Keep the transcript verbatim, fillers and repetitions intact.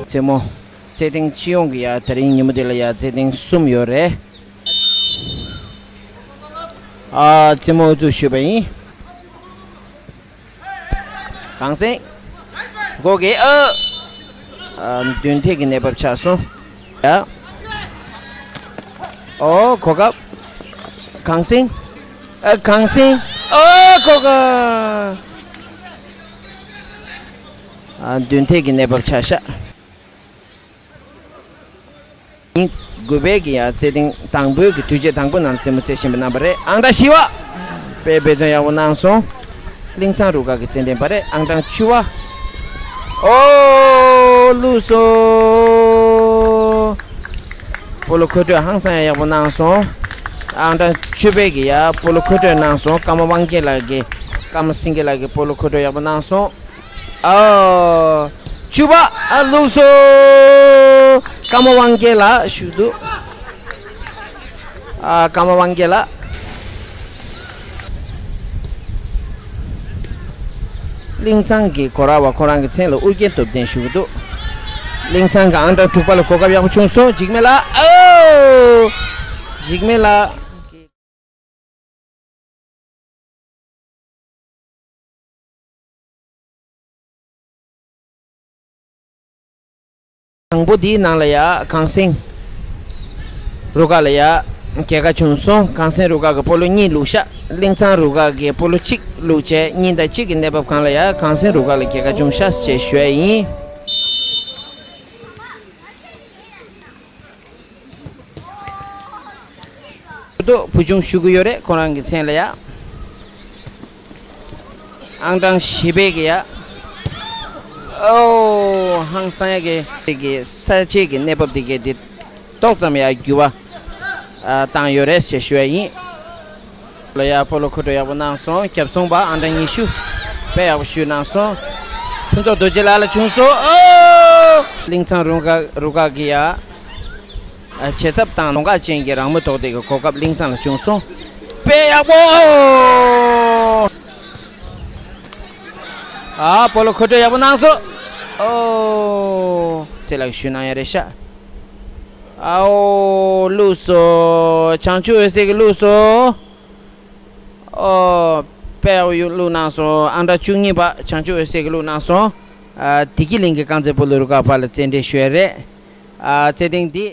རྩེད་མོ། རྩེད་ཐེངས་སྤྱི་ཡོངས་ཀྱི་ཡ་དེ་རིང་ཉིན་མོ་དེ་ལ་ཡ་རྩེད་ཐེངས་གསུམ་ཡོད་རེད། ཨ། རྩེད་མོ་དབུ་འཛུགས་ཞུས་པ་ཡིན། གངས་སེང་། མགོ་གི་ཨ། ཨ། མདུན་ཐད་ཀྱི་གནས་བབ་ཆགས་སོང་། ཡ། ཨོ་གོ་སྐབས། གངས་སེང་། ཨ། གངས་སེང་། ཨོ་གོ་སྐབས། ཨ། མདུན་ཐད་ཀྱི་གནས་བབ་ཆགས་ཤག་ཉིན་དགུ་པའི་གི་ཡ་རྩེད་ཐེངས་དང་པོའི་གི་དུས་ཆེན་དང་པོ་ནང་རྩེད་མོ་རྩེ་བཞིན་པའི་རྣམ་པ་རེད། ཨང་གྲངས་བཞི་པ། དཔེ་འབད་བརྩོན་ཡག་པོ་གནང་སོང་། གླིང་ཚང་རུ་ཁག་གི་རྩེད་འགྲན་པ་རེད། ཨང་གྲངས་བཅུ་པ། ཨོ། བླུགས་སོ། སྤོ་ལོ་མཁོ་སྤྲོད་ཧང་སང་ཡག་ཡག་པོ་གནང་སོང་། ཨང་གྲངས་བཅུ་པའི་གི་ཡ་སྤོ་ལོ་མཁོ་སྤྲོད་གནང་སོང་། ཀརྨ་དབང་རྒྱལ་ལགས་ཀྱིས། ཀརྨ་སེང་གེ་ལགས་ཀྱིས་སྤོ་ལོ་མཁོ་སྤྲོད་ཡག་པོ་གནང་སོང་། ཨ། བཅུ་པ། ཨ། བླུགས་སོ། ཀརྨ་དབང་རྒྱལ་ལགས་བཞུགས་འདུག་ཨ། ཀརྨ་དབང་རྒྱལ་ལགས། གླིང་ཚང་གི་གོ་ར་བ་ཁོ་རང་གི་མཚན་ལ་ཨུ་རྒྱན་སྟོབས་ལྡན་ཞུ་གི་འདུག་གླིང་ཚང་གི་ཨང་གྲངས་དྲུག་པ་ལ་གོ་སྐབས་ཡག་པོ་བྱུང་སོང་། འཇིགས་མེད་ལགས། ཨོ། འཇིགས་མེད་ལགས། དང་པོ་འདིའི་ནང་ལ་ཡ་གངས་སེང་རུ་ཁག་ལ་ཡ་རྒྱལ་ཁ་བྱུང་སོང་། གངས་སེང་རུ་ཁག་གི་སྤོ་ལོ་གཉིས་བླུགས་ཤག་གླིང་ཚང་རུ་ཁག་གིས་སྤོ་ལོ་གཅིག་བླུགས་བྱས་གཉིས་དང་གཅིག་གི་གནས་བབ་སྒང་ལ་ཡ་གངས་སེང་རུ་ཁག་ལ་རྒྱལ་ཁ་བྱུང་ཤག་ཅེས་ཞུ་ཡ་ཡིན། ཏོ་བུ་ཆུང་ཞུ་གི་ཡོད་རེད། ཁོ་རང་གི་མཚན་ལ་ཡ། ཨང་གྲངས་བཞི་པའི་གི་ཡ། ཨོ། ཧང་སང་ཡ་གི་དེ་གི་ས་ཆའི་གི་གནས་བབ་དེ་གི་དེ་ཏོག་ཙམ་ཡ་འགྱུར་བ་ཨ་བཏང་ཡོད་རེད་ཅེས་ཞུ་ཡ་ཡིན། ལ་ཡ་སྤོ་ལོ་མཁོ་སྤྲོད་ཡག་པོ་གནང་སོང་། རྒྱབ་སོང་པ་ཨང་གྲངས་ཉི་ཤུ། དཔེ་ཡག་པོ་ཞུས་གནང་སོང་། ཕུན་ཚོགས་རྡོ་རྗེ་ལགས་ལ་བྱུང་སོང་། ཨོ། གླིང་ཚང་རུ་ཁག་རུ་ཁག་གི་ཡ། ཨ། བྱེད་ཚབ་དང་ལོང་ཀ་ཅན་གྱི་རང་མོས་ཐོག་དེ་གི་གོ་སྐབས་གླིང་ཚང་ལ་བྱུང་སོང་། དཔེ་ཡག་པོ། ཨ། སྤོ་ལོ་མཁོ་སྤྲོད་ཡག་པོ་གནང་སོང་། ཨོ། ཚེ་ལགས་ཞུས་གནང་ཡ་རེད་ཤག་ཨའོ། བླུགས་སོ། བྱང་ཆུབ་འོད་ཟེར་གྱིས་བླུགས་སོ། ཨོ། དཔེ་ཡག་པོ་བླུགས་གནང་སོང་། ཨང་གྲངས་བཅུ་གཉིས་པ་བྱང་ཆུབ་འོད་ཟེར་གྱིས་བླུགས་གནང་སོང་། ཨ། བདེ་སྐྱིད་གླིང་གི་རྐང་རྩེད་སྤོ་ལོ་རུ་ཁག་བར་ལ་རྩེད་འགྲན་ཞུ་ཡ་རེད། ཨ། རྩེད་ཐེངས་འདི།